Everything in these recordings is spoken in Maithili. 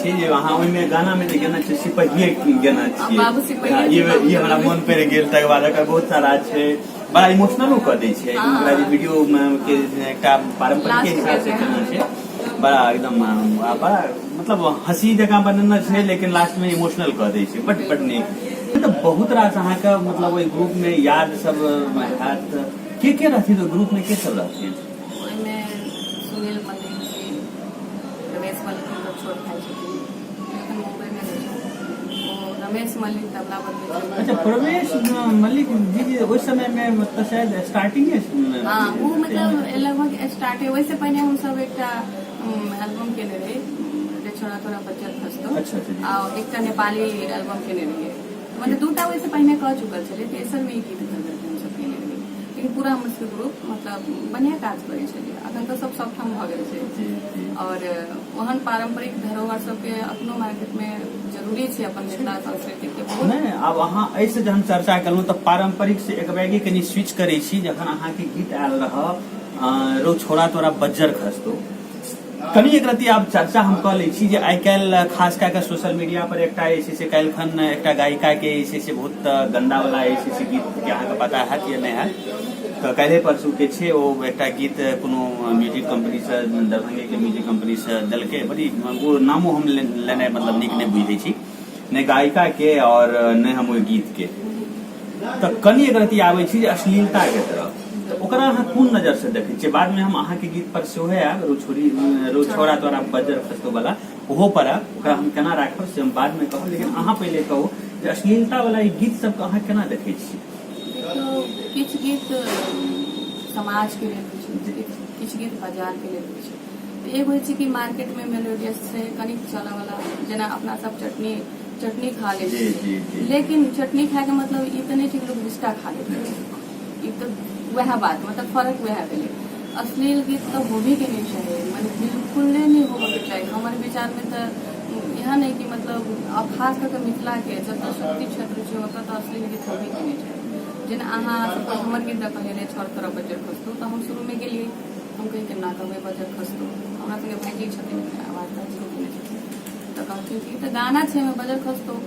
छै जे अहाँ ओहिमे गाना मे जे गेने छियै सिपहिये गेने छियै। बाबू सिपहिये हँ, छी, ई बाबू ई हमरा सिपहिये। मोन पड़ि गेल। तकर बाद एकर बहुत सारा छै, बड़ा इमोशनलो कऽ दै छै। ओकरा जे वीडियो मे के एकटा पारंपरिक Last हिसाब से के केने छै, बड़ा एकदम बड़ा मतलब हंसी जकाँ बनेने छै, लेकिन लास्ट मे इमोशनल कऽ दै छै। बड बड नीक। तऽ बहुत रास अहाँके मतलब ओहि ग्रुप मे याद सब हैत, के के रहथिन ओहि ग्रुप मे, के सब रहथिन? ओहिमे सुनील मल्लिक जी, रमेश मल्लिक हुनकर छोट भाई छथिन, एखन मुम्बई मे रहै छथिन। ओ रमेश मल्लिक तबला बजबै छथिन। अच्छा, प्रवेश मल्लिक जी जे ओहि समय मे मतलब शायद स्टार्टिंग। हँ, ओ मतलब लगभग स्टार्टे, ओहिसँ पहिने हमसब एकटा एल्बम केने रही, रे छोरा तोरा बज्जर खसतो। अच्छा, अच्छा, जी। आ एकटा नेपाली एल्बम केने रहियै, मतलब दूटा ओहिसँ पहिने कऽ चुकल छलियै। तेसरमे ई गीत घर घरके हमसब केने रहियै। लेकिन पूरा हमर सबके ग्रुप मतलब बढ़िआँ काज करै छलियै। अखन तऽ सब सबठाम भऽ गेल छै। जी जी और ओहन पारंपरिक धरोहर सबके अपनो मार्केट मे जरूरी छै, अपन मिथिला संस्कृति के बहुत। नहि, आब अहाँ एहिसँ जहन चर्चा केलहुँ तऽ पारंपरिक से एकबैगे कनि स्विच करै छी। जखन अहाँके गीत आयल रहऽ रौ छोड़ा तोरा बज्जर खसतो, कनि एक रति आब चर्चा हम कऽ लै छी जे आइ काल्हि खास कए कऽ सोशल मीडिया पर एकटा जे छै से काल्हिखन एकटा गायिका के जे छै से बहुत गंदा वाला जे छै से गीत के अहाँके पता हैत या नहि हैत, तऽ काल्हि परसू के छै, ओ एकटा गीत कोनो म्यूजिक कंपनी से, दरभंगे के म्यूजिक कंपनी से देलकै। बड़ी ओ नामो हम लेनाइ मतलब नीक नहि बुझै छी, नहि गायिका के और नहि हम ओहि गीत के। तऽ कनि एक रति आबै छी जे अश्लीलता के तरफ, तऽ ओकरा अहाँ कोन नजर से देखै छियै? बादमे हम अहाँके गीत पर सेहो आयब, रो छोरी रो छोरा तोरा बज्जर खसतो वाला, ओहो पर आयब। ओकरा हम केना राखब से हम बादमे कहब, लेकिन अहाँ पहिले कहू जे अश्लीलता वाला ई गीत सबके अहाँ केना देखै छियै? देखियौ, किछु गीत समाजके लेल होइ छै, किछु गीत बाजारके लेल होइ छै। तऽ एगो होइ छै कि मार्केटमे मेलोडियस छै, कनिक चलऽवला, जेना अपना सब चटनी चटनी खा लै जी, छियै, जी, जी। लेकिन चटनी खायके मतलब ई तऽ नहि छै कि लोक विष्टा खा लै छै। ई तऽ वएह बात, मतलब फर्क वएह भेलै। अश्लील गीत तऽ होबेके नहि चाही, मने बिल्कुले नहि होबऽके चाही हमर विचारमे। तऽ इएह नहि कि मतलब आब खास कऽ कऽ मिथिलाके जतऽ शक्ति क्षेत्र छै, ओतऽ तऽ अश्लील गीत होबेके नहि चाही। जेना अहाँ सपोज हमर गीत कहलियै रे छोड़ तोरा बज्जर खसतौ, तऽ हम शुरूमे गेलियै, हम कहियै केना कहबै बज्जर खसतौ? हमरा सबके भाइजी छथिन, आवाज तऽ शुरू केने छथिन, तऽ कहलखिन कि ई तऽ गाना छै, एहिमे बज्जर खसतौ।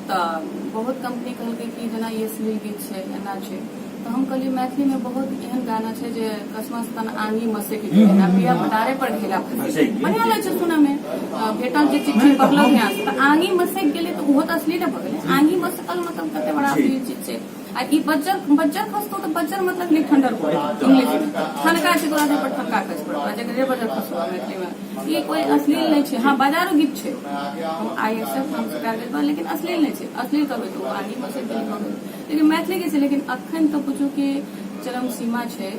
तऽ बहुत कम्पनी कहलकै कि जेना ई अश्लील गीत छै, एना छै। तऽ हम कहलियै मैथिलीमे बहुत एहन गाना छै जे कसमस तन आंगी मसकि गेल, आ पिया पटारे पर ढेला फसि गेल, बढ़िआँ लगै छै सुनऽमे। भेटल जे चिट्ठी पढ़लहुँ ध्यान तऽ आंगी मसकि गेलै, तऽ ओहो तऽ अश्लीले भऽ गेलै। आंगी मसकल मतलब कते बड़ा अश्लील चीज छै। आ ई बज्जर बज्जर खसतौ, तऽ बज्जर मतलब नहि ठंडर इंग्लिश मे ठनका छै, तोरा देह पर ठनका खसि पड़तौ, जकर रे बज्जर खसतो। मैथिली मे ई कोई अश्लील नहि छै। हँ, बाजारो गीत छै, हम I accept, हम स्वीकार करै, लेकिन अश्लील नहि छै। अश्लील कहबै तऽ ओ आंगी मसकि गेल भऽ गेल, लेकिन मैथिली के छै। लेकिन अखन तऽ बुझू कि चरम सीमा छै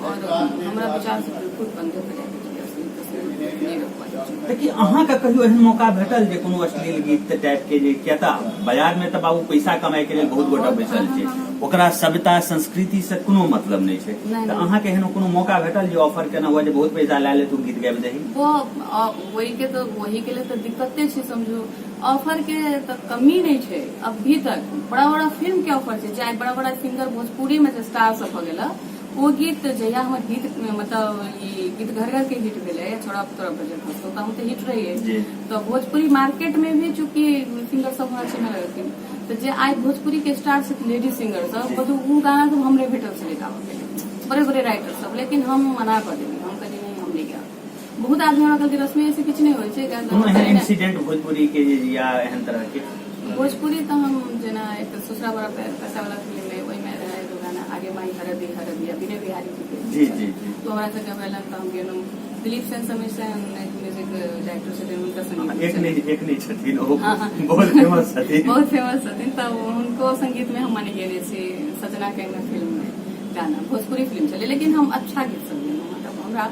और हमरा विचार से बिल्कुल बंदे भऽ जायके चाही, अश्लील तश्लील नहि रखबाक चाही। देखिए, अहाँके कहियो एहन मौका भेटल जे कोनो अश्लील गीत टाइप के जे, किया तऽ बाजार मे तऽ बाबू पैसा कमाइ के लेल बहुत गोटा बैसल छै, ओकरा सभ्यता संस्कृति से कोनो मतलब नहि छै। नहि, तऽ नहि। अहाँके एहन कोनो मौका भेटल जे ऑफर केना हुआ जे बहुत पैसा लए ले तू गीत गाबि दही? वो वही के तऽ वही के लिए तऽ दिक्कते छै समझू। ऑफर के तऽ कमी नहि छै। अभी तक बड़ा बड़ा फिल्म के ऑफर छै, चाहे बड़ा बड़ा सिंगर भोजपुरी में जे स्टार सब भऽ गेल, ओ गीत जहिया हमर गीत मतलब ई गीत घर घर के हिट भेलै, छोड़ा तोरा बजर खसतो, तऽ हम तऽ हिट रहियै। तऽ भोजपुरी मार्केट में भी चूंकि सिंगर सब हमरा चिन्हऽ लगलखिन, तऽ जे आइ भोजपुरी के स्टार छथिन लेडीज सिंगर सब, बुझू ओ गाना सब हमरे भेटल छलै गाबऽ के लेल, बड़े बड़े राइटर सब, लेकिन हम मना कऽ देलियै। हम कहलियै नहि, हम नहि गायब। बहुत आदमी हमरा कहलकै रश्मि, ऐसे किछु नहि होइ छै। कोनो एहन इंसिडेंट भोजपुरी के जे या एहन तरह के? भोजपुरी तऽ हम जेना एक ससुरा बड़ा पैसा वाला फिल्म में, ओहिमे रहै एगो गाना आगे माई हरदी हरदिया, विनय बिहारी जी के। जी जी जी तो हमरा सबके भेलन तऽ हम गेलहुँ। दिलीप सेन, समीर सेन एक म्यूजिक डायरेक्टर छथिन, हुनकर संगीत एक नहि, एक नहि छथिन ओ। हाँ, हाँ। बहुत फेमस छथिन। बहुत फेमस छथिन। तऽ हुनको संगीत में हम मने गेने छी सजना के फिल्म में गाना, भोजपुरी फिल्म छलै, लेकिन हम अच्छा गीत सब गेलहुँ। मतलब हमरा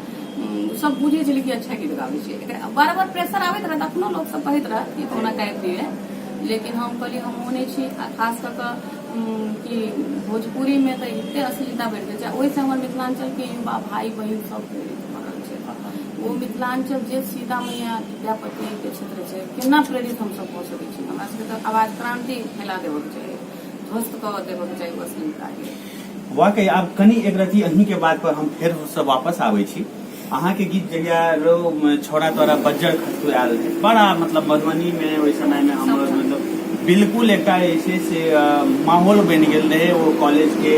सब बुझै छलै कि अच्छा गीत गाबै छै। एकरा बार बार प्रेशर आबैत रहत, अखनो लोक सब कहैत रहत कि कहुना गाबि दियै, लेकिन हम कहलियै हम ओ नहि छी। आ खास कऽ कऽ कि भोजपुरी में तऽ एते अश्लीलता बढ़ि गेल छै, ओहिसँ हमर मिथिलांचल के युवा भाई बहिन सब प्रेरित भऽ रहल छै। ओ मिथिलांचल जे सीता मैया विद्यापति के क्षेत्र छै, केना प्रेरित हमसब भऽ सकै छी? हमरा सबके तऽ आवाज क्रांति फैला देबऽ के चाही, ध्वस्त कऽ देबऽ के चाही ओ अश्लीलता के। वाकई, आब कनि एक रति अहीं के बात पर हम फेर से वापस आबै छी। अहाँके गीत जहिया रो छौड़ा तोरा बज्जर खसतो आयल रहै, बड़ा मतलब मधुबनी में ओहि समय में हम मतलब बिल्कुल एकटा जे छै से माहौल बनि गेल रहै। ओ कॉलेज के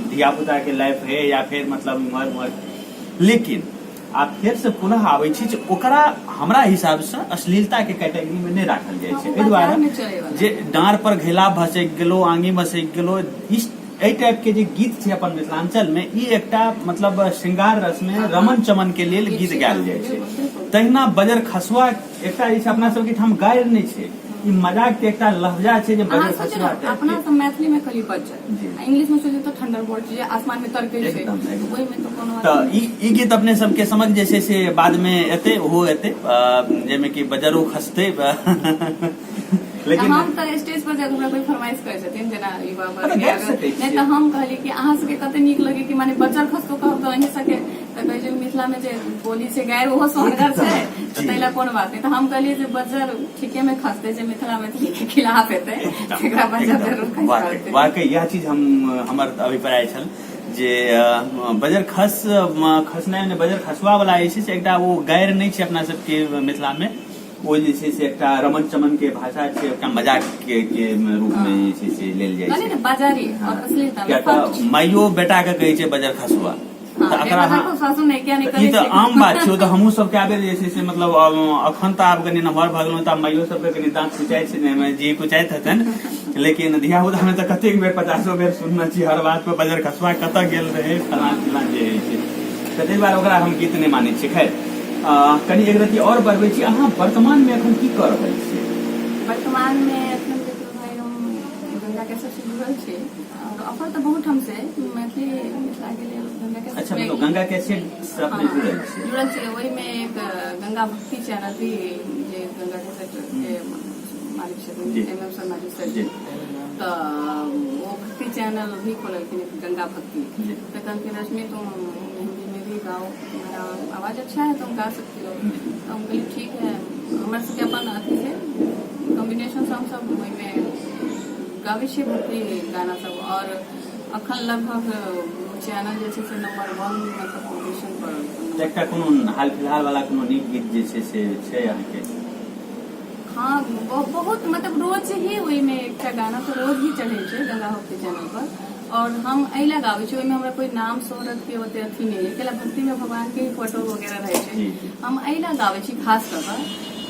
धिया पुता के लाइफ है या फिर मतलब इम्हर उम्हर, लेकिन आ फेर से पुनः आबै छी जे ओकरा हमरा हिसाब से अश्लीलता के कैटेगरी में नहि राखल जाइ छै। ओ एहि दुआरे बाजार मे चलै वाला। जे डाँड़ पर घैला भसकि गेलो, आंगी भसकि गेलो, इस एहि टाइप के जे गीत छै अपन मिथिलांचल में, ई एकटा मतलब श्रृंगार रस में रमन चमन के लेल गीत गायल जाइ छै। तहिना बजर खसुआ एकटा जे छै अपना सबके ठाम गारि नहि छै, ई मजाक के एकटा लहजा छै जे अहाँ बजर सोचू खसुआ ने, टाइप अपना के। सब मैथिली में कहली बज्जर, आ इंग्लिश में सोचू तऽ थंडर बोल्ट जे आसमान में तरकै छै। एकदम, एकदम। ओहिमे तऽ कोनो तऽ ई गीत अपने सबके समझ जे छै से बाद में एतै, ओहो एतै, जाहिमे कि बजरो खसतै, लेकिन हम तऽ स्टेज पर जाकऽ हमरा कोई फरमाइश करै छथिन जेना युवा वर्ग तऽ गाबि सकै नहि छियै। तऽ हम कहली कि अहाँ सबके कते नीक लगे कि माने बच्चर खसतो कहब तऽ अहीं सबके तऽ कहै छै मिथिला मे जे बोली छै गारि ओहो सोहनगर छै, तऽ ताहि लए कोनो बात नहि। तऽ हम कहलियै जे बज्जर ठीके मे खसतै, जे मिथिला मैथिली के खिलाफ हेतै तेकरा बज्जर जरूर खसि पड़तै। वाकई इएह चीज हम हमर अभिप्राय छल जे बजर खस खसनाइ ने बजर खसुआ वाला जे छै से एकटा ओ गारि नहि छै अपना सबके मिथिला मे, ओ जे छै से एकटा रमन चमन के भाषा छै, एकटा मजाक के रूप में जे छै से लेल जाइ कहलियै छै। ने बाजारी और अश्लीलता मे किया फर्क तऽ छै। माइयो बेटा के कहै छै बजर खसुआ, हँ, तऽ एकरा बजर अहाँ खसुआ सुनै किया नहि तऽ करै ई तऽ छै? आम बात छै। ओ तऽ हमहूँ सब कए बेर जे छै से मतलब अखन तऽ आब कनि नमहर भऽ गेलहुँ तऽ आब माइयो सबके कनि दाँत कुचाइत छै ने, जी कुचाइत हेतनि, लेकिन धिया पुता मे तऽ कतेक बेर पचासो बेर सुनने छी हर बात पर बजर खसुआ कतऽ गेल रहै फलां चिलां जे होइ छै, तऽ ताहि दुआरे ओकरा हम गीत नहि मानै छियै। खैर, कनि एक रत्ती आओर बढ़बै छी, अहाँ वर्तमान मे एखन की कऽ रहल छियै? वर्तमान मे एखन देखियौ भाई, हम गंगा कैसेट से जुड़ल छी और ऑफर तऽ बहुत ठाम से मैथिली मिथिला के लेल गंगा कैसेट अच्छा, में मतलब गंगा कैसेट से अपने जुड़ल छियै? जुड़ल छियै। ओहिमे एक गंगा भक्ति चैनल भी जे गंगा कैसेट के मालिक छथिन M M Sharma ji sir जी, तऽ ओ भक्ति चैनल भी खोललखिन गंगा भक्ति। तऽ कहलखिन रश्मि तुम हिंदी में भी गाओ, तुम्हारा आवाज अच्छा है, तुम गा सकती हो। तऽ हम कहलियै ठीक है। हमर सबके अपन अथी छै कॉम्बिनेशन, हम सब ओहिमे गाबै छियै भक्ति गाना सब और अखन लगभग चैनल जे छै से नंबर 1 मतलब पोजिशन पर। तऽ एकटा कोनो हाल फिलहाल वाला कोनो नीक गीत जे छै से छै अहाँके? हँ, बहुत मतलब रोज ही ओहिमे एकटा गाना तऽ रोज ही चढ़ै छै गंगा भक्ति चैनल पर और हम एहि लए गाबै छी, ओहिमे हमरा कोई नाम शोहरत के ओते अथी नहि है, कैला भक्ति में भगवान के ही फोटो वगैरह रहै छै। हम एहि लए गाबै छी खास कऽ कऽ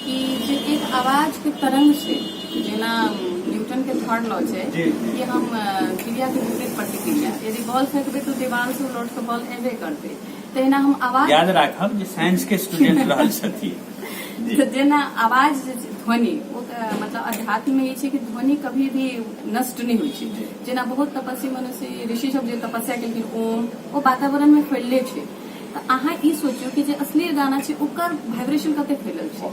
कि जे एक आवाज के तरंग छै, जेना न्यूटन के थर्ड लॉ छै जी, जी। कि हम क्रिया के विपरीत प्रतिक्रिया, यदि बॉल फेंकबै तऽ दीवार से लौट के बॉल एबे करतै, तहिना हम आवाज याद राखब जे साइंस के स्टूडेंट रहल छथि जी। तऽ जेना आवाज जे छै, ध्वनि ओ तऽ मतलब अध्यात्म मे ई छै कि ध्वनि कभी भी नष्ट नहि होइ छै। जेना बहुत तपस्वी मनुष्य ऋषि सब जे तपस्या केलखिन ओम, ओ वातावरण मे फैलले छै। तऽ अहाँ ई सोचियौ कि जे असली गाना छै ओकर वाइब्रेशन कते फैलल छै,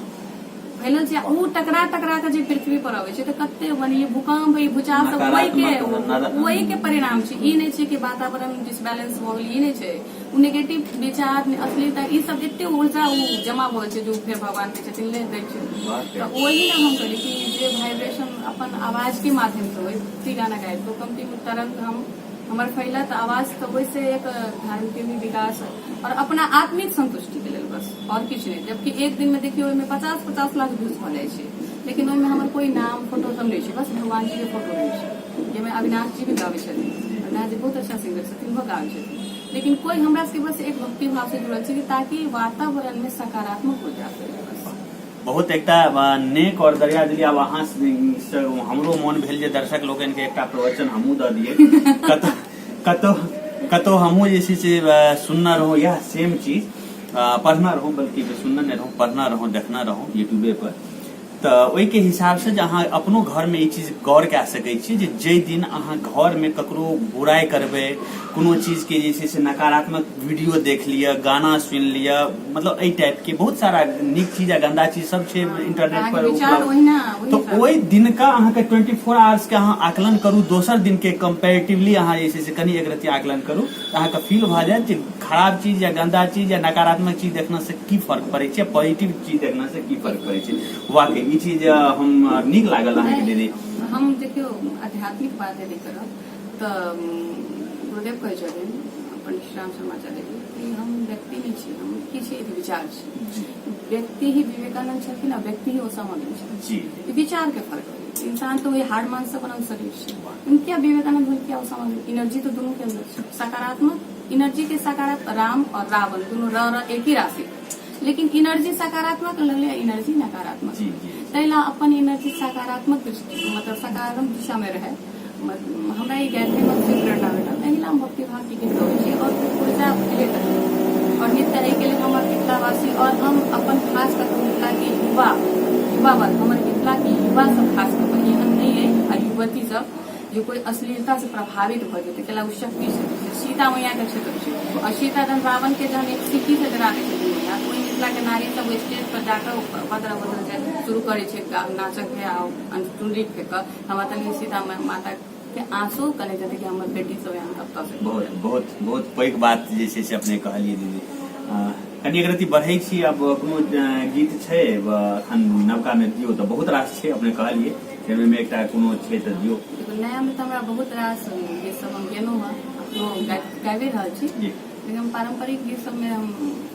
फैलल छै, आ ओ टकरा टकरा के जे पृथ्वी पर अबै छै तऽ कते माने ई भूकंप, ई भूचाल सब ओहि के नकारात्मक ओहि के परिणाम छै। ई नहि छै कि वातावरण डिसबैलेंस भऽ गेल, ई नहि छै। ओ नेगेटिव विचार, अश्लीलता, ई सब एते ऊर्जा ओ जमा भऽ छै जे ओ फेर भगवान कहै छथिन ले दै छै। तऽ ओही ने हम कहली कि जे वाइब्रेशन अपन आवाज के माध्यम से होय भक्ति गाना गाबि कऽ कमती तरंग हम हमर फैलत आवाज, तऽ ओहिसँ एक धर्म के भी विकास और अपना आत्मिक संतुष्टि के लेल, बस और किछु नहि। जबकि एक दिन में देखियौ ओहिमे 50-50 लाख व्यूज भऽ जाइ छै, लेकिन ओहिमे हमर कोई नाम फोटो सब नहि छै, बस भगवान जी के फोटो रहै छै, जाहिमे अविनाश जी भी गाबै छथिन। अविनाश जी बहुत अच्छा सिंगर छथिन, ओहो गाबै छथिन, लेकिन कोई हमरा सबके बस एक भक्ति भाव से जुड़ल छै कि ताकि वातावरण में सकारात्मक ऊर्जा फैले, बस। बहुत एकटा नेक और दरिया दिली। आब अहाँ से हमरो मोन भेल जे दर्शक लोकनि के एकटा प्रवचन हमहूँ दऽ दियै। कतौ कतौ कतौ हमहूँ जे छै से सुनने रहौं इएह सेम चीज, पढ़ने रहौं, बल्कि सुनने नहि रहौं, पढ़ने रहौं, देखने रहौं यूट्यूबे पर। तऽ ओहिके हिसाबसँ जे अहाँ अपनो घरमे ई चीज गौर कए सकै छी जे जाहि दिन अहाँ घरमे ककरो बुराइ करबै, कोनो चीजके जे छै से नकारात्मक वीडियो देख लिअ, गाना सुनि लिअ, मतलब एहि टाइपके बहुत सारा नीक चीज आ गन्दा चीज सब छै इंटरनेट अहाँके पर विचार उपलब्ध। ओहिना ओहि तऽ हिसाब ओहि दिनका अहाँके 24 आवर्स के अहाँ आकलन करू, दोसर दिन के कम्पेरेटिवली अहाँ जे छै से कनि एक रत्ती आकलन करू तऽ अहाँके फील भऽ जायत जे खराब चीज या गन्दा चीज या नकारात्मक चीज देखना से की फर्क पड़ै छै, पॉजिटिव चीज देखना से की फर्क पड़ै छै। वाकई ई चीज हम नीक लागल अहाँके दीदी। हम देखियौ आध्यात्मिक बात यदि करब तऽ गुरुदेव कहै छथिन पंडित श्री राम शर्माचार्य जी कि हम व्यक्ति नहि छी, हम की छी, एक विचार छी। व्यक्ति ही विवेकानंद छलखिन आ व्यक्ति ही ओसामा बिन छलखिन। ई विचार के फर्क होइ। इंसान तऽ वही हार्ड मांस से बनल शरीर छै, किया विवेकानंद भेल, किया ओसामा बिन? एनर्जी तऽ दुनू के अंदर छै। सकारात्मक एनर्जी के सकारात्मक, राम और रावण दुनू र र एक ही राशि, लेकिन एनर्जी सकारात्मक लगलै, एनर्जी नकारात्मक। जी जी ताहि ला अपन एनर्जी सकारात्मक दृष्टि, मतलब सकारात्मक दिशा में रहे। हमरा ई गायत्री मंत्र से प्रेरणा भेटल, एहि ला हम भक्तिभाव के गीत गबै छी और ऊर्जा मिलैत रहै और नित्य एहिके लेल हमर मिथिलावासी और हम अपन खास कऽ के मिथिला के युवा युवा वर्ग, हमर मिथिला के युवा सब खास कऽ के एहन नहि अइ आ युवती सब जे कोई अश्लीलता से प्रभावित भऽ जेतै, कैला ओ शक्ति छै, सीता मैया के क्षेत्र छै और सीता जहन रावण के जहन एक सिक्की से डरा दै छथिन मैया, तऽ ओहि मिथिला के नारी सब स्टेज पर जाकऽ बदरा बदर शुरू करै छै नाचक के आ चुनरी फेंक। हमरा तनी सीता माता के आंसू कने जेतै कि हमर बेटी सब एहन कतऽ से। बहुत बहुत बहुत पैघ बात जे छै से अपने कहलियै दीदी। कनि एक रति बढ़ै छी, आब कोनो गीत छै एखन नवका मे दियौ तऽ बहुत रास छै, अपने कहलियै, फेर ओहिमे एकटा कोनो छै तऽ दियौ। देखो, नया मे तऽ हमरा बहुत रास गीत सब हम गेलहुँ हँ, अखनो गाबि रहल छी। लेकिन हम पारम्परिक गीत सबमे हम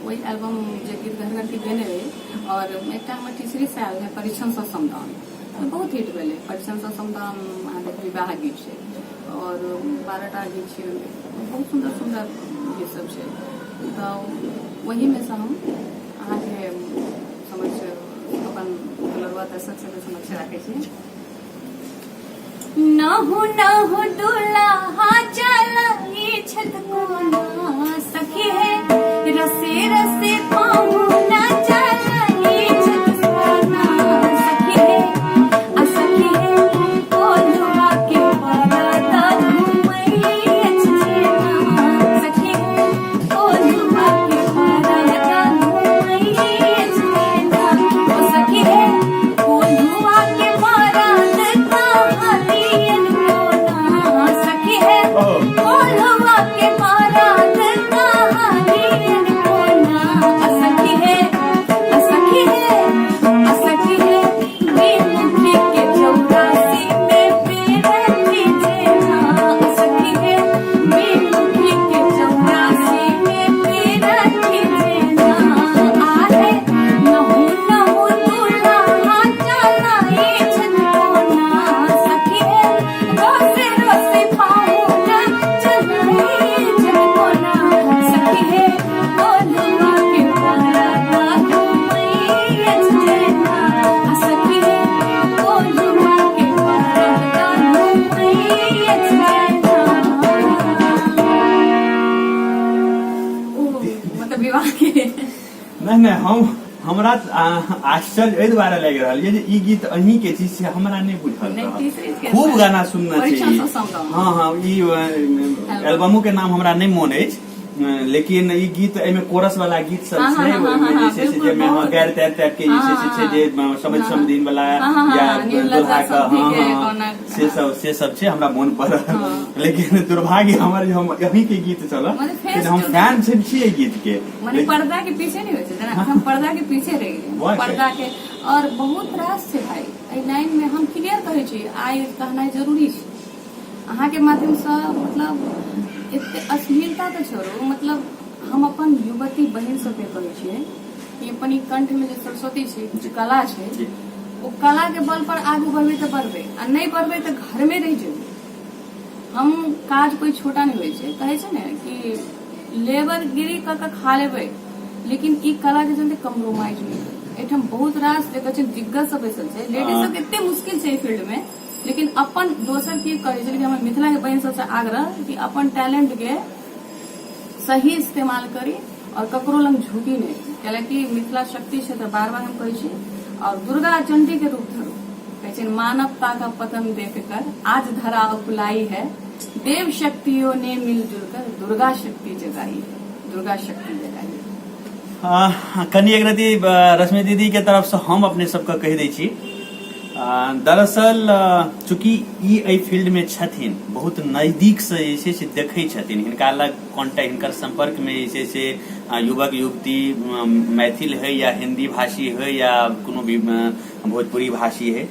ओहि एल्बम जे गीत घर घर के गेने रही और एकटा हमर टीचरी से आयल रहै परीक्षण सँ समदाउन, बहुत हिट भेलै। परीक्षण सँ समदाउन अहाँके विवाह गीत छै और 12टा गीत छै ओहिमे, बहुत सुन्दर सुन्दर गीत सब छै। तऽ ओहिमे सँ हम अहाँके समक्ष अपन दुलरुआ दर्शक सबके समक्ष राखै छी। नहु नहु दुल्हा चलाई छत कोना सखी है, रसे रसे पाहुना चलाई छत कोना सखी है, आ सखी है कोल्हुआ के पारा घुमई छेना सखी है, कोल्हुआ के पारा घुमई छेना, ओ सखी है कोल्हुआ के पारा हाथियन कोना सखी है, कोल्हुआ के पारा हाथियन कोना, सखी है, सखी है, सखी है बेमुखी के चौरासी में पेरती जेना, सखी है बेमुखी के चौरासी में पेरती जेना, आहे नहु नहु दुल्हा चलाई छन कोना सखी है, रोसे रोसे पाहुना चलाई छन कोना सखी है, कोल्हुआ के पारा घुमई जेना, सखी है कोल्हुआ के पारा घुमई जेना। ओ मतलब विवाह के नहि नहि, हमरा आश्चर्य एहि दुआरे लागि रहल ये जे ई गीत अहीं के छी से हमरा नहि बुझल नहि, रहल। तीसरी के खूब गाना सुनने छी। परीक्षण सँ समदाउन। हँ हँ, ई एल्बमो के नाम हमरा नहि मोन अछि, लेकिन ई गीत एहिमे कोरस वाला गीत सब छै, ओहिमे जे छै से जाहिमे हँ गारि तारि टाइप के जे छै से छै जे समझ समधिन वाला या निर्लज्जा दुल्हा के समधी हँ के हँ कोना से सब छै, हमरा मोन पड़ल। लेकिन दुर्भाग्य हमर जे हम अहीं के गीत चलल, मने face लेकिन हम to fan छी एहि गीत के। मने पर्दा के पीछे नहीं होइ छै, जेना हम पर्दा के पीछे रहि गेलियै। वाह, पर्दा के और बहुत रास छै भाई एहि लाइन मे। हम क्लियर कहै छी, आइ कहनाइ जरूरी छै अहाँके माध्यमसँ। मतलब एते अश्लीलता तऽ छोड़ू, मतलब हम अपन युवती बहिन सबके कहै छियै कि अपन ई कंठ मे जे सरस्वती छै, जे कला छै, ओ कला के बल पर आगू बढ़बै तऽ बढ़बै आ नहि बढ़बै तऽ घर मे रहि जेबै। हम काज कोई छोटा नहि होइ छै, कहै छै ने कि लेबरगिरी कऽ कऽ खा लेबै, लेकिन ई कला के चलते कम्प्रोमाइज नहि करबै। एहिठाम बहुत रास जे कहै छै दिग्गज सब बैसल छै, लेडीज सबके एते मुश्किल छै एहि फील्ड मे, लेकिन अपन दोसर की करै छै, लेकिन हमर मिथिला के बहिन सबसँ आग्रह कि अपन टैलेंट के सही इस्तेमाल करी और ककरो लग झुकी नहि, कैलाकि मिथिला शक्ति क्षेत्र बार बार हम कहै छी और दुर्गा चंडी के रूप धरू। कहै छै मानवता का पतन देख कर आज धरा अकुलाई है, देव शक्तियों ने मिलजुल कर दुर्गा शक्ति जगाई है, दुर्गा शक्ति जगाई है। कनि एक रति रश्मि दीदी के तरफ से हम अपने सबके कहि दै छी। दरअसल चूँकि ई एहि फील्ड में छथिन, बहुत नजदीक से जे छै से देखै छथिन, हिनका लग कॉन्टैक्ट, हिनकर संपर्क में जे छै से युवक युवती मैथिल है या हिंदी भाषी है या कोनो भी भोजपुरी भाषी है,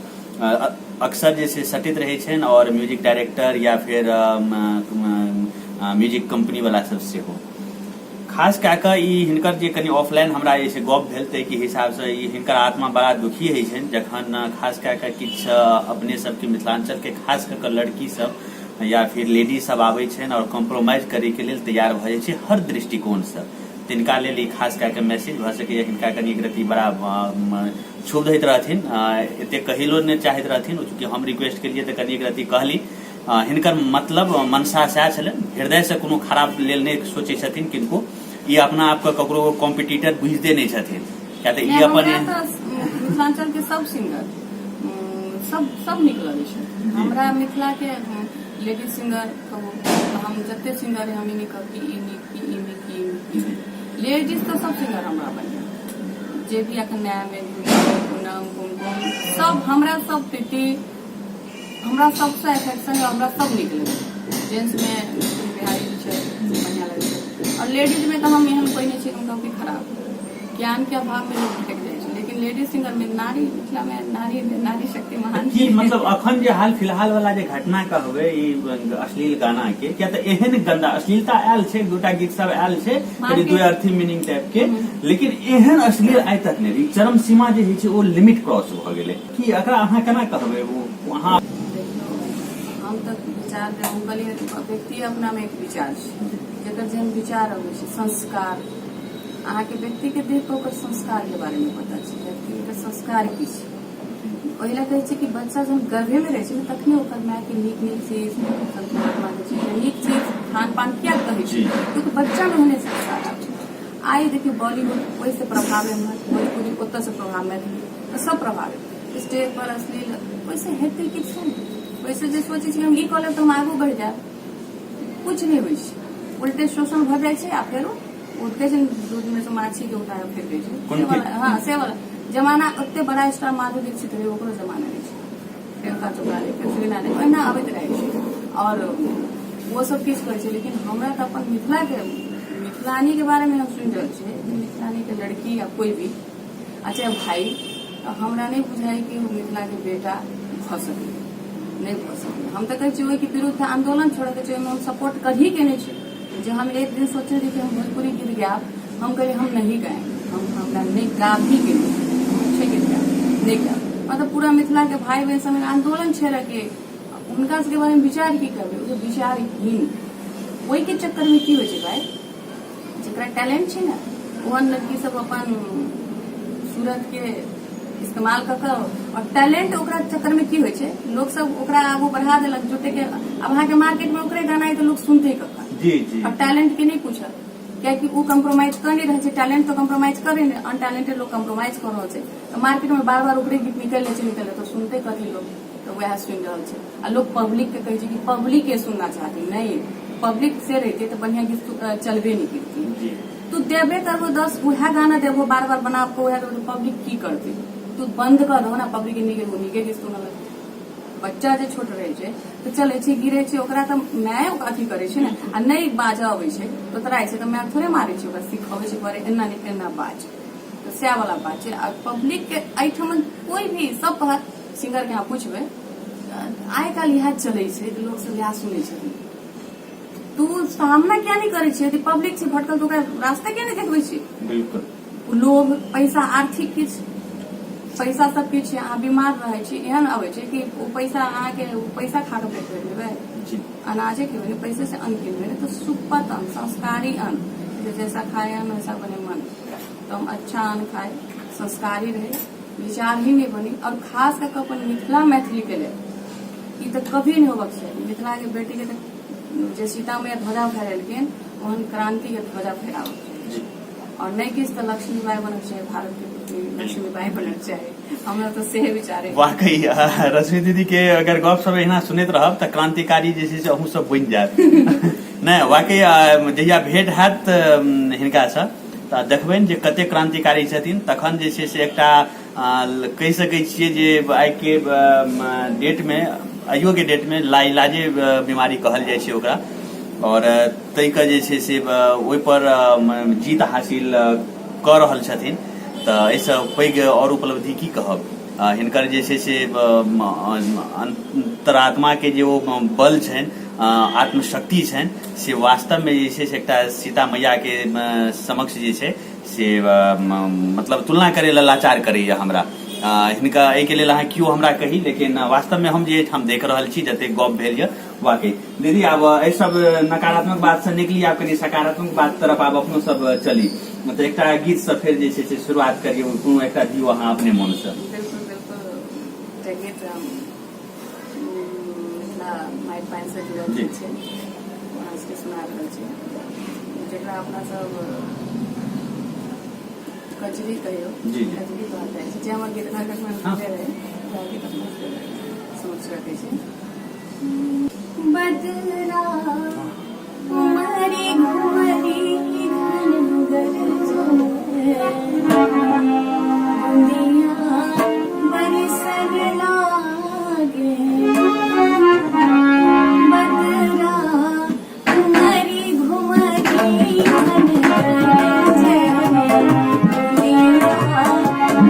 अक्सर जे छै सटित रहै छनि और म्यूजिक डायरेक्टर या फिर म्यूजिक कंपनी वाला सब सेहो। खास कए कऽ ई हिनकर जे कनि ऑफलाइन हमरा जे छै गप भेल, ताहिके हिसाबसँ ई हिनकर आत्मा बड़ा दुखी होइ छनि जखन खास कए कऽ किछु अपने सबके मिथिलाञ्चलके खास कऽ कऽ लड़की सब या फिर लेडीज सब आबै छनि आओर कॉम्प्रोमाइज करैके लेल तैयार भऽ जाइ छै हर दृष्टिकोणसँ। तिनका लेल ई खास कए कऽ मैसेज भऽ सकैए। हिनका कनि एक रत्ती बड़ा क्षुब्ध होइत रहथिन, एतेक कहैलो नहि चाहैत रहथिन। चूँकि हम रिक्वेस्ट केलियै तऽ कनि एक रत्ती कहली। हिनकर मतलब मनसा सएह छलनि, हृदयसँ कोनो खराब लेल नहि सोचै छथिन किनको। ई अपना आपके ककरो कॉम्पिटिटर बुझिते नहि छथिन, किया तऽ ई अपन मिथिलांचल के सब सिंगर सब सब नीक लगै छै हमरा। मिथिला के लेडीज सिंगर कहू, हम जते सिंगर है, हम ई नहि कहब कि ई नीक, कि ई नीक, कि ई नीक। लेडीज तऽ सब सिंगर हमरा बढ़िया, जे भी अखन नया में पूनम, कुमकुम, सब हमरा, सब प्रीति, हमरा सबसँ एफेक्शन, हमरा सब नीक लगै। जेंट्समे बिहारी छै, बढ़िआँ लगै छै। आओर लेडीजमे तऽ हम एहन कोइ नहि छै हम कहब कि खराब। ज्ञानके अभावमे लोक भटकि जाइ छै, लेकिन लेडीज सिंगरमे नारी, मिथिलामे नारी, नारी शक्ति महान। की मतलब अखन जे हाल फिलहाल वाला जे घटना कहबै ई अश्लील गाना के, किया तऽ एहन गंदा अश्लीलता आयल छै, दूटा गीत सब आयल छै कनि द्वयर्थी मीनिंग टाइप के, लेकिन एहन अश्लील आइ तक नहि। चरम सीमा जे होइ छै ओ लिमिट क्रॉस भऽ गेलै। की एकरा अहाँ केना कहबै ओ अहाँ? देखियौ, हम तऽ विचार हम कहलियै, व्यक्ति अपनामे एक विचार छै, जकर जेहन विचार अबै छै, संस्कार। अहाँके व्यक्तिके देख कऽ ओकर संस्कारके बारेमे पता छै, व्यक्तिके संस्कार की छै। ओहि लए कहै छै कि बच्चा जहन गर्भेमे रहै छै ने, तखने ओकर मायके नीक नीक चीज, संतुलन चीज, नीक चीज खान पान किया कहै छै? क्योंकि बच्चामे ओहने संस्कार आबै छै। आइ देखियौ, बॉलीवुड ओहिसँ प्रभाव, भोजपुरी ओतऽसँ प्रभाव, मैथिली तऽ सब प्रभावित। स्टेज पर अश्लील ओहिसँ हेतै किछु नहि। ओहिसँ जे सोचै छी हम ई कऽ लेब तऽ हम आगू बढ़ि जायब, किछु नहि होइ छै। उल्टे शोषण भऽ जाइ छै आ फेरो ओ कहै छै ने, दूध में से माछी के उतार फेंक दै छै से वाला। हँ, से वाला जमाना। ओते बड़ा स्टार माधुरी दीक्षित रहै, ओकरो जमाना नहि छै। प्रियंका चोपड़ा रहै, कैटरीना रहै, ओहिना अबैत रहै छै आओर ओ सब किछु करै छै। लेकिन हमरा तऽ अपन मिथिलाके मिथिलानी के बारेमे हम सुनि रहल छियै कि मिथिलानी के लड़की या कोइ भी आ चाहे भाई, तऽ हमरा नहि बुझाइ कि ओ मिथिलाके बेटा भऽ सकैए, नहि भऽ सकैए। हम तऽ कहै छियै, ओहिके विरुद्ध आंदोलन छोड़ैके छै। ओहिमे हम सपोर्ट करही के नहि छै। जे हम एक दिन सोचने रही कि हम भोजपुरी गीत गायब, हम कहलियै हम नहीं गाएंगे, हम हमरा नहि गाबही के नहि छै गीत गायब, नहि गायब। मतलब पूरा मिथिला के भाई बहन सब आंदोलन छेड़े के हुनका सबके बारे में विचार की करबै? ओ विचारहीन। ओहिके चक्कर में की होइ छै भाई, जकरा टैलेंट छै ने, ओहन लड़की सब अपन सूरत के इस्तेमाल कऽ कऽ और टैलेंट ओकरा चक्कर में की होइ छै, लोक सब ओकरा आगू बढ़ा देलक जुटे के। आब अहाँके मार्केट में ओकरे गाना तऽ लोक सुनते कखन? जी जी अब टैलेंट के नहि पूछत, कियाकि ओ कम्प्रोमाइज कर नहि रहल छै। टैलेंट तऽ कम्प्रोमाइज करे नहि, अनटैलेंटेड लोग कम्प्रोमाइज कर रहल छै। तऽ मार्केट में बार बार ओकरे गीत निकलि रहल छै, निकलि तऽ सुनते कथी लोग? तऽ वएह सुनि रहल छै। आ लोग पब्लिक के कहै छै कि पब्लिक के सुनना चाहती नहीं। पब्लिक से रहते तऽ बढ़िया गीत चलबे नहीं करती। तू देबे करबो 10 उएह गाना देबो, बार बार बना कऽ उएह देबो, पब्लिक की करते? तू बंद कर दहो ना, पब्लिक के नीके नीके गीत सुनऽ लगतै। बच्चा जे छोट रहै छै तऽ चलै छै, गिरै छै, ओकरा तऽ माय अथी करै छै ने। आ नहि बाजऽ अबै छै, तोतराइ छै, तऽ माय थोड़े मारै छै, ओकरा सिखबै छै, बड़े एना नहि एना बाज। तऽ सएह वाला बात छै। आ पब्लिक के एहिठाम कोइ भी सब कहत, सिंगर के अहाँ पुछबै, आइ काल्हि इएह चलै छै तऽ लोक सब इएह सुनै छथिन। तू सामना किया नहि करै छियै? यदि पब्लिक छै भटकल तऽ ओकरा रास्ता किया नहि देखबै छी? लोभ, पैसा, आर्थिक किछु पैसा, सब किछु छै। अहाँ बीमार रहै छी, एहन अबै छै कि ओ पैसा अहाँके, ओ पैसा खा कऽ पेट भरि लेबै? अनाजे खेबै ने, पैसे से अन्न किनबै ने। तऽ सुपत अन्न, संस्कारी अन्न, जे जैसा खाए अन्न वैसा बने मन। तऽ हम अच्छा अन्न खाए, संस्कारी रहे, विचार ही नहि बनी। आओर खास कऽ कऽ अपन मिथिला मैथिलीके लेल ई तऽ कभी नहि होबक चाही। मिथिलाके बेटीके तऽ जे सीता मैया ध्वजा फहरेलखिन, ओहन क्रांतिके ध्वजा फहराबक चाही। आओर नहि किछु तऽ लक्ष्मीबाई बनक चाही, भारतके पुत्री लक्ष्मीबाई बनक चाही। हमरा तऽ सेहे विचार है। वाकई रश्मि दीदी के अगर गप सब एहिना सुनैत रहब तऽ क्रांतिकारी जे छै से अहूँ सब बनि जायत। नहि, वाकई जहिया भेंट हैत हिनकासँ तऽ देखबनि जे कते क्रांतिकारी छथिन। तखन जे छै से एकटा कहि सकै छियै जे आइके डेटमे, आइयोके डेटमे लाइलाजे बीमारी कहल जाइ छै ओकरा, आओर ताहिके जे छै से ओहिपर जीत हासिल कऽ रहल छथिन। तऽ एहिसँ पैघ आओर उपलब्धि की कहब? हिनकर जे छै से अन्तरात्माके जे ओ बल छनि, आत्मशक्ति छनि से वास्तवमे जे छै से एकटा सीता मैयाके समक्ष जे छै से मतलब तुलना करै लए लाचार करैए हमरा। हिनका एहिके लेल अहाँ केओ हमरा कही, लेकिन वास्तवमे हम जे एहिठाम देख रहल छी, जतेक गप भेल यऽ वाकई। दीदी, आब एहि सब नकारात्मक बात से निकली, आब कनि सकारात्मक बात तरफ आब अपनो सब चली। मतलब एकटा गीत से फेर जे छै से शुरुआत करियौ, कोनो एकटा दियौ अहाँ अपने मन से। बिल्कुल बिल्कुल, एकटा गीत मिथिला माटि पानि से जुड़ल गीत छै, अहाँ सबके सुना रहल छी, जकरा अपना सब कजरी कहियौ, कजरी कहल जाइ छै, जे हमर गीत घर में रहै, गीत अपना सबके सोच रखै छै। बदरा उमरी घुमरी घन बुंदिया बरसन लागे, बदरा उमरी घुमरी घन बुंदिया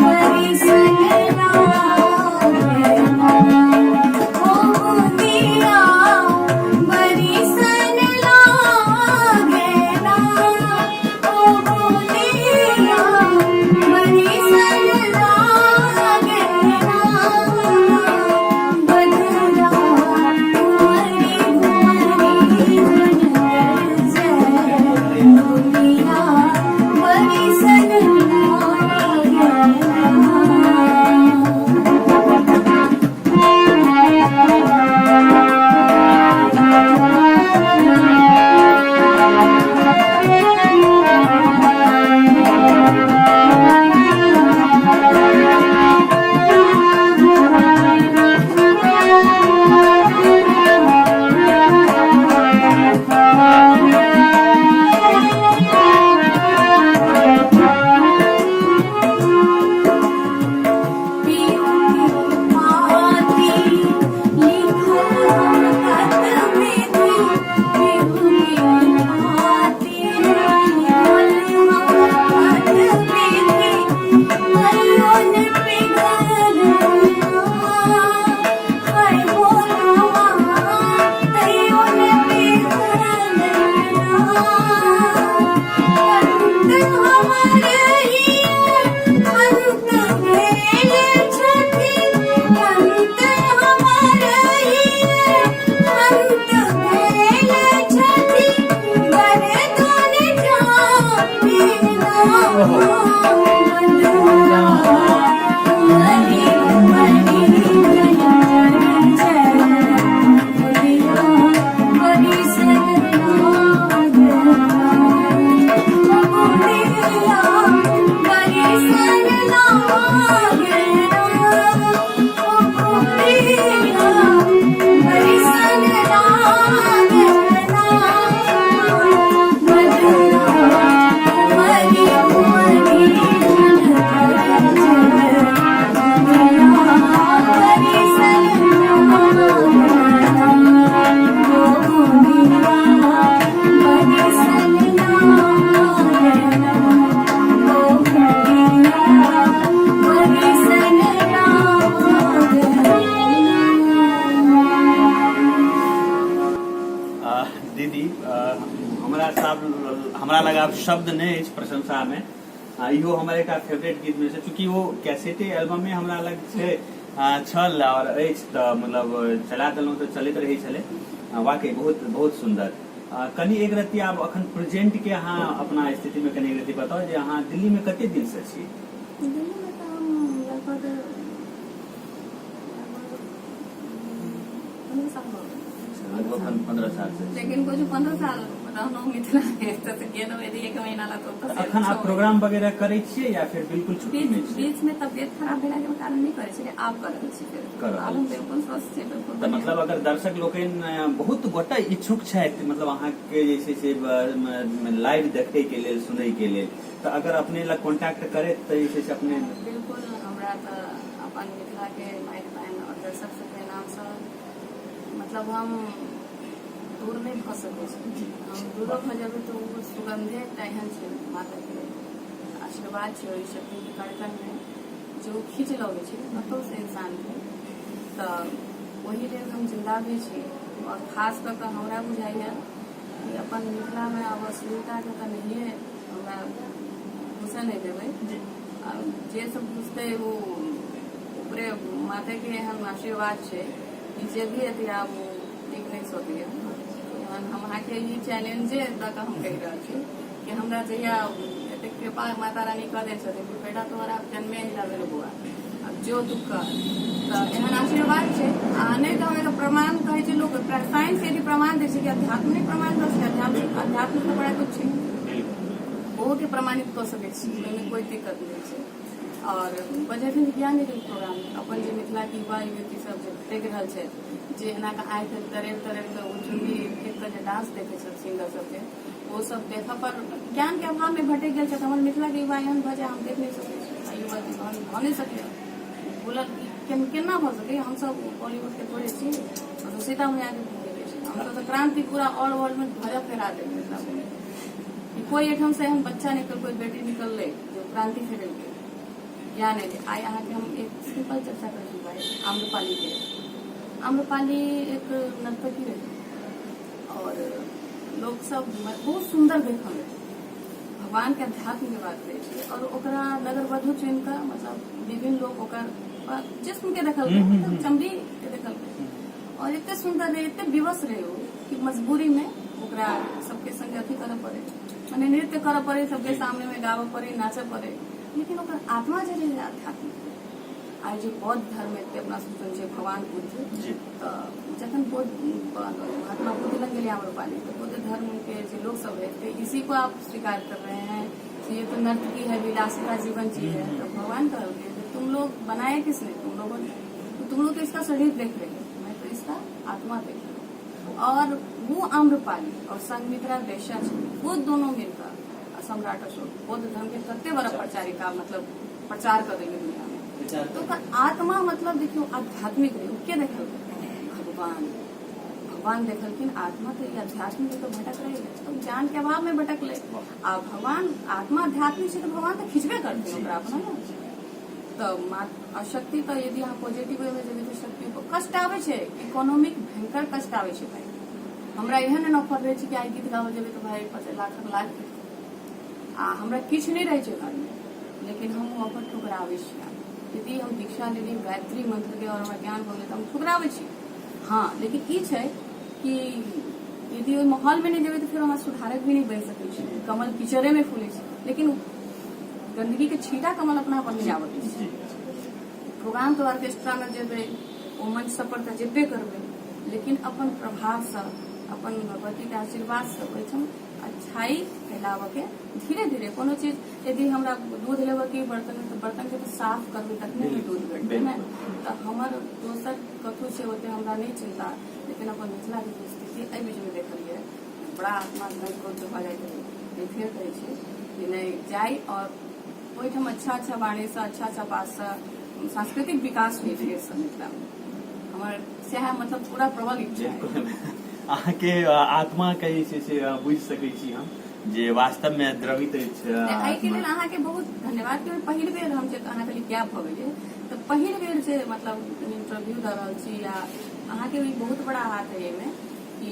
बरसन लागे, ओ बुंदिया बरसन लागे ना, ओ बुंदिया बरसन लागे ना, बदरा कुंवरी घुमरी घन बुंदिया बरसन लागे ना। पाती लिखल कत विधि, पाती लिखल कत विधि, तैयो न पिघल हाय हो रामा, तैयो न पिघल अंत हमर अंत भेल छथि, अंत हमर अंत भेल छथि, वरदान जाने बदरा कुंवरी कुंवरी बुंदिया बरसन लागे, बुंदिया बरसन लागे, बुंदिया बरसन लागे ना, बदरा कुंवरी कुंवरी बुंदिया बरसन लागे, बुंदिया बरसन लागे, बुंदिया बरसन लागे। दीदी, हमरा साफ हमरा लग आब शब्द नहि अछि प्रशंसा में। इहो हमर एकटा फेवरेट गीत में से, चूंकि वो कैसेटे एल्बम में हमरा लग छै, छल और अछि, तऽ मतलब चला देलहुँ तऽ चलैत रहै छलै। वाकई बहुत बहुत सुंदर। कनि एक रत्ती आब अखन प्रेजेंट के अहाँ अपना स्थिति में कनि एक रत्ती बताउ जे अहाँ दिल्ली में कते दिन से छी? दिल्ली में तऽ हम लगभग लगभग 15 साल भऽ गेल। लगभग 15 साल से छी। लेकिन कुछ 15 साल रहलहुँ मिथिला में, तऽ गेलहुँ यदि एक महीना ला तऽ ओतऽ तऽ से अखन आप 6 प्रोग्राम वगैरह करै छियै या फिर बिल्कुल छुट्टी बीच में छियै? बीच में तबियत खराब भेला के कारण नहि करै छलियै, आब कऽ रहल छी फेर। कऽ रहल आब हम छी। बिल्कुल स्वस्थ छी, बिल्कुल तऽ बढ़िआँ। मतलब अगर दर्शक लोकनि बहुत गोटा इच्छुक छथि, मतलब अहाँके जे छै से लाइव देखै के लेल, सुनै के लेल, तऽ अगर अपने लग कॉन्टैक्ट करैत तऽ जे छै से अपने? बिल्कुल, हमरा तऽ अपन मिथिला के माटि पानि और दर्शक सबके नामसँ मतलब हम दूर नहि भऽ सकै छी। हम दूरो भऽ जेबै तऽ ओ सुगन्धे एकटा एहन छै, माताके आशीर्वाद छै ओहि शक्तिके कण-कणमे, जे ओ खींच लगै छै कतहुसँ इंसानके, तऽ ओहि लेल हम जिन्दा भी छी। आओर खास कऽ कऽ हमरा बुझाइए कि अपन मिथिलामे आब अश्लीलताके तऽ नहिए हमरा घुसऽ नहि देबै। जे सब घुसतै ओ ओकरे मातेके एहन आशीर्वाद छै कि जे भी अथी आब ओ नीक नहि सकैए। एहन हम अहाँके ई चैलेंजे दऽ कऽ हम कहि रहल छी कि हमरा जहिया एतेक कृपा माता रानी कऽ दै छथिन कि बेटा तोहर आब जन्मे अहिला भेल बौआ, आब जो तू कर, तऽ एहन आशीर्वाद छै। आ नहि तऽ हम एकर प्रमाण कहै छै लोक, साइंस यदि प्रमाण दै छै कि अध्यात्म नहि प्रमाण दऽ सकै, अध्यात्म अध्यात्म तऽ बड़ा कुछ छै, ओहोके प्रमाणित कऽ सकै छी, ओहिमे कोइ दिक्कत नहि छै। आओर बजेथिन ज्ञान निधि प्रोग्राम अपन जे मिथिलाके युवा युवती सब जे भटकि रहल छथि, जे एना कऽ आँखि तरेर तरेर कऽ ओ चुन्नी फेंक कऽ जे डांस देखै छथि सिंगर सबके, ओ सब देखऽ पर ज्ञानके अभावमे भटकि गेल छथि। हमर मिथिलाके युवा एहन भऽ जाय हम देख नहि सकै छी, आ युवती भऽ नहि सकैए। बोलल केना भऽ सकैए? हमसब बॉलीवुडके थोड़े छी, हमसब सीता मैयाके भूमि छी, हमसब तऽ क्रांति पूरा ऑल वर्ल्डमे ध्वजा फहरा देबै मिथिला भूमि। कोई एहिठाम से एहन बच्चा निकल, कोई बेटी निकललै जो क्रांति फैलेलकै, ज्ञान एलै। आइ अहाँके हम एक सिंपल चर्चा करै छी भाई आम्रपालीके। आम्रपाली एक नर्तकी रहै और लोक सब बहुत सुन्दर देखल रहै, भगवान के अध्यात्म के बात करै छी, और ओकरा नगरवधु चुनि कऽ मतलब विभिन्न लोक ओकर जिस्म के देखलकै, मतलब चमड़ी के देखलकै, और एते सुन्दर रहै, एते विवश रहै ओ कि मजबूरी में ओकरा सबके संगे अथी करऽ पड़े, माने नृत्य करऽ पड़े, सबके सामने में गाबऽ पड़े, नाचऽ पड़े, लेकिन ओकर आत्मा जे रहै आध्यात्मिक। आइ जे बौद्ध धर्म एते अपना सब सुनै छियै भगवान बुद्ध, तऽ जखन बौद्ध महात्मा बुद्ध लग गेलै आम्रपाली, तऽ बौद्ध धर्म के जे लोग सब रहे थे, इसी को आप स्वीकार कर रहे हैं, ये तो नर्तकी है, विलासिता जीवन जी है। तो भगवान कहलकै तुम लोग बनाया किसने? तुम लोगों ने, तो तुम लोग तो इसका शरीर देख रहे हो, मैं तो इसका आत्मा देख रहा हूँ। और वो आम्रपाली और संगमित्रा वेश्या छै, वो दोनों मिलकर सम्राट अशोक बौद्ध धर्म के कते बड़ा प्रचारिका मतलब प्रचार कर देंगे दुनिया में। तो ओकर आत्मा मतलब देखियो आध्यात्मिक रहे, के देखलकै? भगवान। भगवान देखलखिन आत्मा तो ई अध्यात्म के तो भटक रही है, तो ज्ञान के अभाव में भटकले, आ भगवान आत्मा आध्यात्मिक छै तऽ भगवान तऽ खिंचबे करथिन ओकरा अपना ने। तऽ शक्ति तऽ यदि अहाँ पॉजिटिव वे में जेबै तऽ शक्ति कष्ट आबै छै, इकोनॉमिक भयंकर कष्ट आबै छै भाई। हमरा एहन एहन ऑफर रहै छै कि आइ गीत गाबऽ जेबै तऽ भाई 5 लाख लाख, आ हमरा किछु नहि रहै छै घरमे, लेकिन हम ओ ऑफर ठुकराबै छी। यदि हम दीक्षा लेली गायत्री मंत्रके आओर हमरा ज्ञान भऽ गेलै तऽ हम ठुकराबै छी, हँ। लेकिन ई छै कि यदि ओहि माहौलमे नहि जेबै तऽ फेर हमरा सुधारक भी नहि बनि सकै छै। कमल कीचड़ेमे फूलै छै, लेकिन गंदगीके छींटा कमल अपना पर नहि आबऽ दै छै। प्रोग्राम तऽ ऑर्केस्ट्रामे जेबै, ओ मंच सब पर तऽ जेबे करबै, लेकिन अपन प्रभावसँ, अपन भगवतीके आशीर्वादसँ ओहिठाम अच्छाई फैलाबऽके धीरे धीरे कोनो चीज। यदि हमरा दूध लेबऽके बर्तन, तऽ बर्तनके तऽ साफ करबै तखने ने दूध भेटतै ने। तऽ हमर दोसर कथू छै ओते हमरा नहि चिन्ता, लेकिन अपन मिथिलाके जे स्थिति एहि बीचमे देखलियै, बड़ा आत्मा क्रोध भऽ जाइत रहै। फेर कहै छी कि नहि जाइ आओर ओहिठाम अच्छा अच्छा वाणीसँ, अच्छा अच्छा बातसँ सांस्कृतिक विकास होइ फेरसँ मिथिलामे, हमर सएह मतलब पूरा प्रबल इच्छा है। अहाँके आत्मा के जे छै से बुझि सकै छी हम जे वास्तवमे द्रवित अछि। एहिके लेल अहाँके बहुत धन्यवाद कि पहिल बेर हम जे अहाँके लिए गैप भऽ गेलै तऽ पहिल बेर जे मतलब इंटरव्यू दऽ रहल छी, या अहाँके भी बहुत बड़ा हाथ है एहिमे कि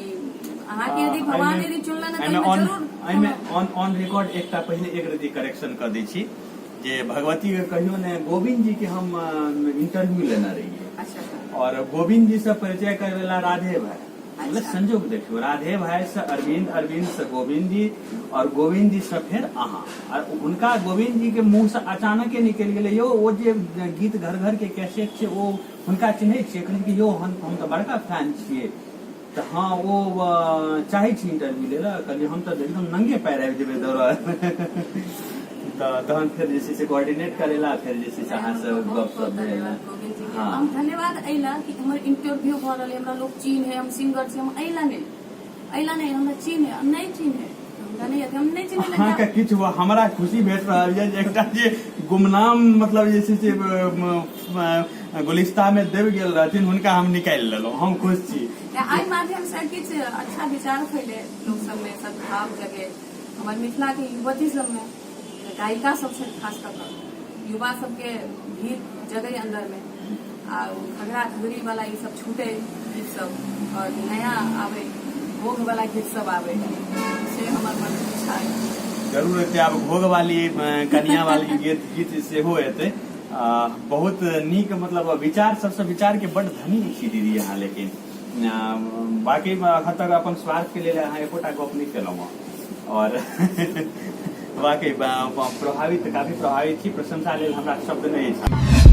अहाँके यदि भगवान यदि चुनलन तऽ एहिमे जरूर एहिमे ऑन रिकॉर्ड एकटा पहिले एक रति करेक्शन कऽ दै छी जे भगवती के कहियो ने, गोविंद जी के हम इंटरव्यू लेने रहियै। और गोविंद जी से परिचय करवेला राधे भाई, मतलब संजोग देखियो, राधे भाई से अरविंद, अरविंद से गोविंद जी, और गोविंद जी से फेर अहाँ। और हुनका गोविंद जी के मुंह से अचानक निकलि गेलै, यौ ओ जे गीत घर घर के कैसेट छै ओ हुनका चिन्है छियै? कहलियै कि यौ हम तऽ बड़का फैन छियै। तऽ हँ ओ चाहै छी इंटरव्यू लै लए? कहलियै हम तऽ एकदम नंगे पैर आबि जेबै दौड़ल। तऽ तहन फेर जे छै से कोऑर्डिनेट करेला, फेर जे छै से अहाँ से बहुत गप बहुत सप भेल। धन्यवाद गोविंद जी के। हँ हम धन्यवाद एहि कि हमर इंटरव्यू भऽ रहल है, हमरा लोग चिन्ह है, हम सिंगर छी, हम एहि नहि, एहि नहि, हमरा चिन्ह है, नहि चिन्ह है हमरा नहि अथी, हम नहि चिन्ह अहाँके किछु हमरा खुशी भेट रहल यऽ जे एकटा जे गुमनाम मतलब जे छै से गुलिस्ता में दबि गेल रहथिन, हुनका हम निकालि लेलहुँ, हम खुश छी। एहि माध्यम से किछु अच्छा विचार फैले लोक सबमे, सद्भाव जगे हमर मिथिला के युवती सबमे, गायिका सब छै, खास कऽ कऽ युवा सबके भीड़ जगे अंदर में। आ ओ घघरा घघरी वाला ई सब छूटे गीत सब आओर नया आबै, घोघ वाला गीत सब आबै, से हमर मन इच्छा अछि। जरूर एतै, आब घोघ वाली कनिया वाली गीत गीत सेहो एतै। बहुत नीक, मतलब विचार सबसँ विचार के बड धनी छी दीदी अहाँ। लेकिन बाकी अखन तक अपन स्वार्थ के लेल अहाँ एकोटा गप नहि केलहुँ हँ और वाकई प्रभावित, काफी प्रभावित छी। प्रशंसा लेल हमरा शब्द नहि अछि।